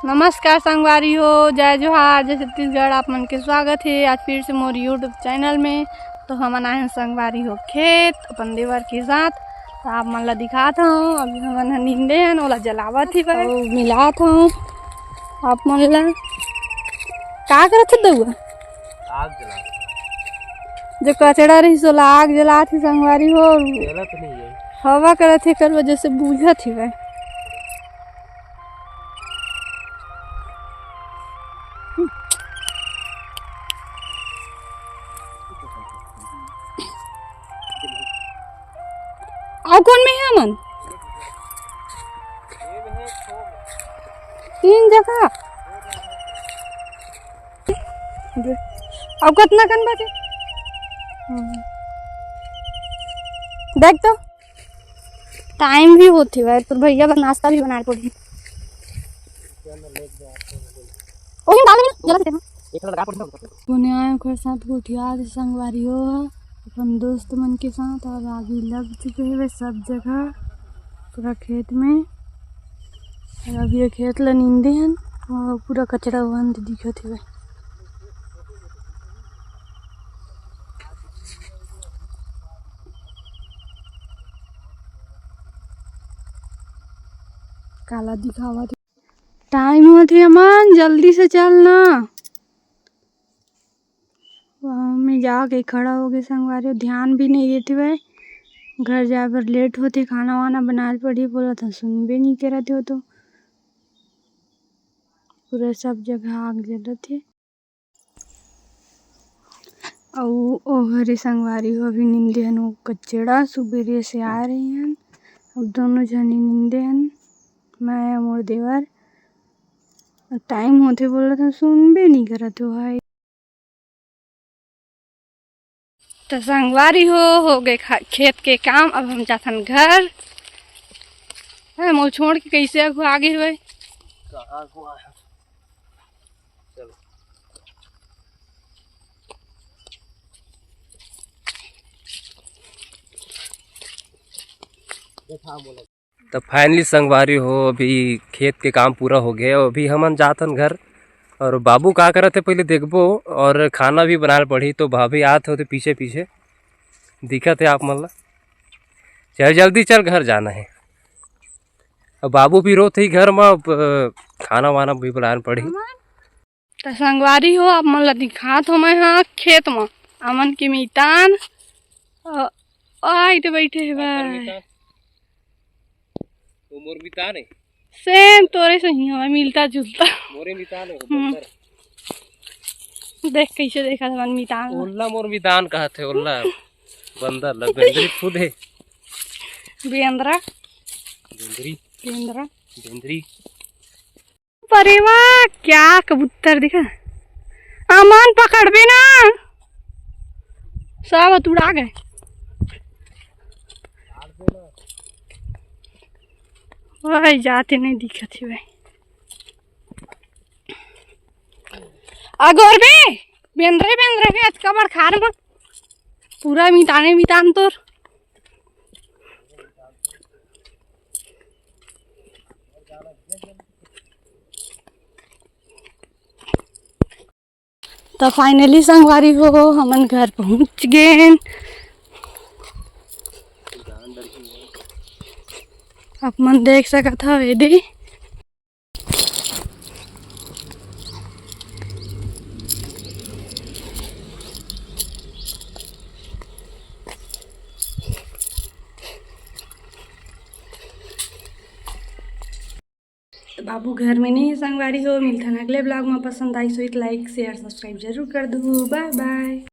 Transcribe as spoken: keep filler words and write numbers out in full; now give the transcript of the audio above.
नमस्कार संगवारी हो, जय जोहार, जय छत्तीसगढ़। आप मन के स्वागत हे आज फिर से मोर YouTube चैनल में। तो हमन आए हन संगवारी हो खेत अपन देवर के साथ। तो आप मन ला दिखात हूँ, अभी हमन ह नींदे हन, ओला जलावत ही भाई, अउ मिलात हूँ आप मन ला। का करत हे दउआ? आग जलात हे। जो कचड़ा रहिस ओला आग जलात हे संगवारी हो। जलत नहीं है। हवा करत हे, एकर वजह से बुझत हे भाई। अउ कौन में हे हमन? तीन जगह। अउ कतना कन बचे? हम्म। देख तो, टाइम भी होत हे भाई, तोर भैया बर नाश्ता भी बनाए पड़ही। ओही डाल दे, जल्दी से। कोने आए ओकर साथ गोठियात हे संगवारी हो, अपन दोस्त मन के साथ, अउ आगी लग चुके हे सब जगह पूरा खेत में। अउ अभी ये खेत ला नींदे हन अउ पूरा कचड़ा बंद दिखत हे। काला दिखावत हे। टाइम होत हे अमन, जल्दी से चल ना। वहाँ में जाके खड़ा हो गए संगवारी, ध्यान भी नहीं देते हुए। घर जाए बर लेट होते, खाना वाना बनाए पड़ी, बोला था सुनबे नहीं करत हो तो। पूरा सब जगह आग जलत हे। अउ ओ हरे संगवारी हो, अभी निंदे हन वो कचड़ा, सुबेरे से आ रही हन। अब दोनों झनी निंदे हन, मैं अउ मोर देवर। टाइम होथे बोलत हन, सुनबे नहीं करत हो भाई। तो संगवारी हो, हो गए खा-, खेत के काम। अब हम जाथन घर। हाँ, मोर छोड़ के कैसे अगुआ आगे हुए। कहाँ अगुआ है? चलो। देखा बोला। तो फाइनली संगवारी हो, अभी खेत के काम पूरा हो गया। अभी हमन जाथन घर। अउ बाबू का करत हे पहले देखबो, अउ खाना भी बनाए पड़ही। तो भाभी आत होते पीछे पीछे, दिखत हे आप मन ला। चल जल्दी चल, घर जाना हे। अउ बाबू भी रोत हे घर में, अब खाना वाना भी बनाए पड़ही। त संगवारी हो, आप मन ला दिखात हो मैं हा खेत म अमन के मितान। अ, आ, इते बैठे हे भाई। वो मोर मितान हे। सेम तोरे सही हवे, मिलता जुलता। मोरे मितान हे, हम्म। बंदर। देख कैसे देखत हवन मितान। ओल्ला मोर मितान कहत हे, ओल्ला। बंदर ल बेंदरी खुद हे। बेंदरा। बेंदरी। बेंदरा। बेंदरी। परेवा, क्या कबूतर दिखा। अमन पकड़बे ना। सब उड़ा गए। ओए, जाते नहीं दिखत हे भाई। अगोर बे, बेंदरे, बेंदरे बे, अतका बड़ खार म। पूरा मिताने मितान तोर। तो finally संगवारी हो, हमन घर पहुंच गेन। आप मन देख सकत हव, एदे। तो बाबू घर में नहीं हे संगवारी हो। मिलथन अगले vlog में। पसंद आइस होही त like, share, subscribe जरूर कर दू। Bye bye।